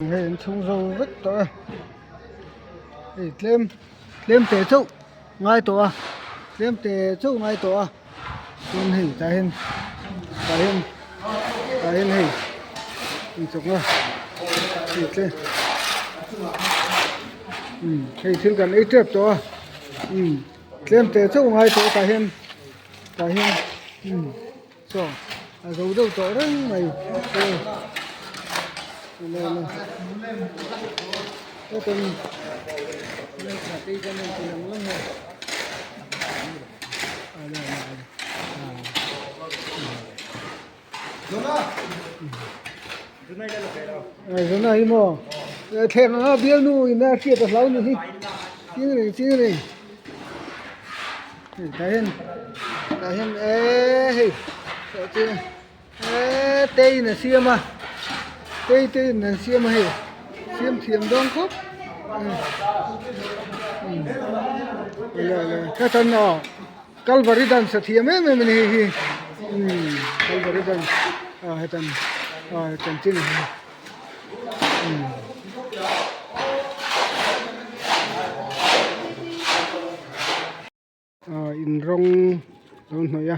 Hei an chhung zo vek tawh a hei tlem tlem teh chauh ngai tawh a tlem teh chauh ngai tawh a chuan hei tah hian tah hian tah hian hei inchawkna hei tle umm hei thil kan ei tep tawh a umm tlem teh chauh ngai tawh a tah hian tah hian umm. Chaw a zo deuh tawh reng mai hei Zona hi maw thleng anga bialnu in a hriat a hlau ni hi ching reng ching reng. Tah hian tah hian eee hei tah chu eee tei in a siam a tei te in an siam a hei siam thiam dawn khawp ka tan aw kalvari dance a thiam em em a ni hei hi umm kalvari dance aw hetan aw chanchin a ni. In rawng lo hnawih a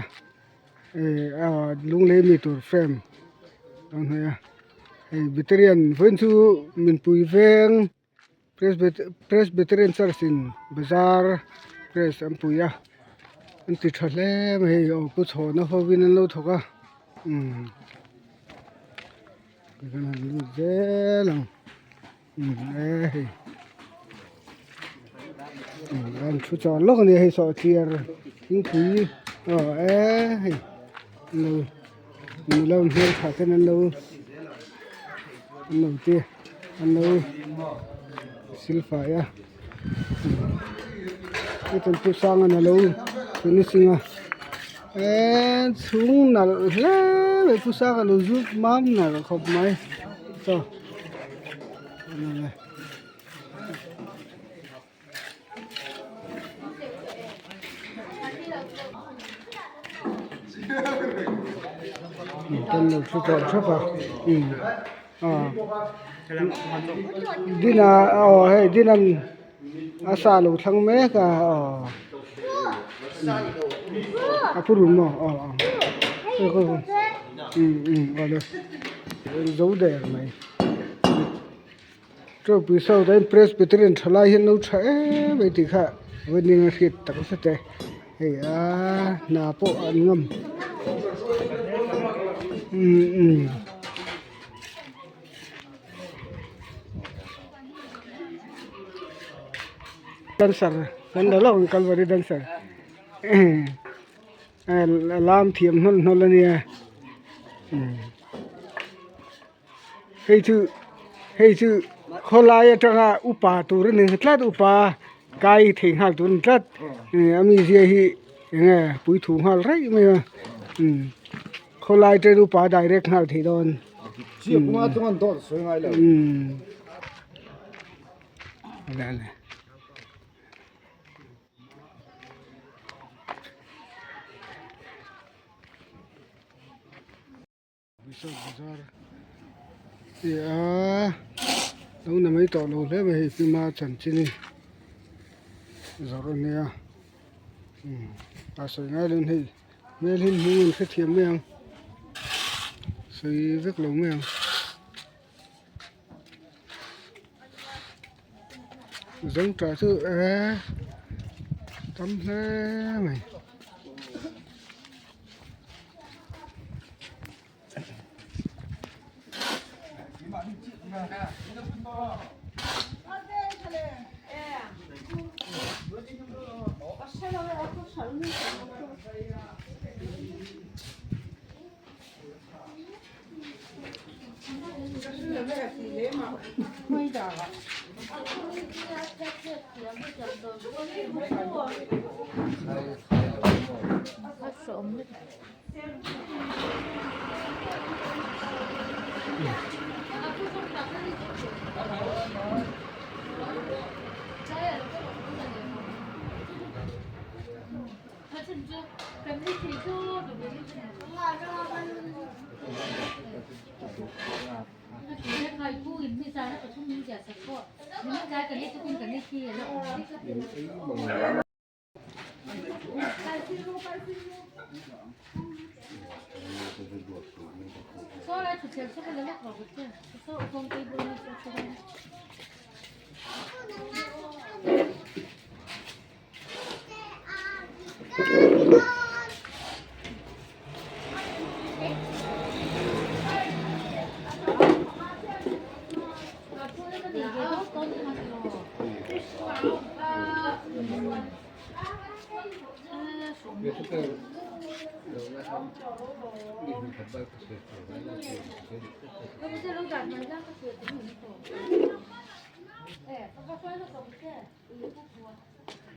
eh ah lunglei mi tur frame lo hnawih a hei veterian vawiin chu minpui veng presbyterian church in bazar press an pui a an ti tha hle mai hei aw pu chhawna hovin an lo thawk a umm. Kan han lut zel ang e hei an thu chawr lawk a nia hei sawhchiar thingpui aw e hei an lo nula hmeltha ten an lo an lo ti an lo silfai a hetiang chu sangan a lo finishing a. Eee chhung nalh hle mai pu sanga lo zut mam nalh khawp mai chaw kan lo thu tawh thap a umm aw dina aw hei dinan. A sa lo thlang mek a aw a pu run maw aw aw um um awle zo der mai chawpui south ah hian presbyterian thalai hian lo tha em mai tih kha vawiin a hriat tak zet e hei a hna pawh an ngam um um. Dancer kan la lo ang kalvari dancer lam thiam hnawlh hnawlh a nia hei chu hei chu khawlai atanga upa tur a ni tlat upa kai thei nghal tur a ni tlat a mizia hi enge puithu nghal raih mai a khawlai te upa direct nghal thei dawn. Lo na mai tawh lo hle mai hei hnim a chanchin hi zawrh a nia a sawi ngai lo hei hmel hi hming an hrethiam mai ang sawi vek lo mai ang. Zawngṭah chu eee tam hle mai.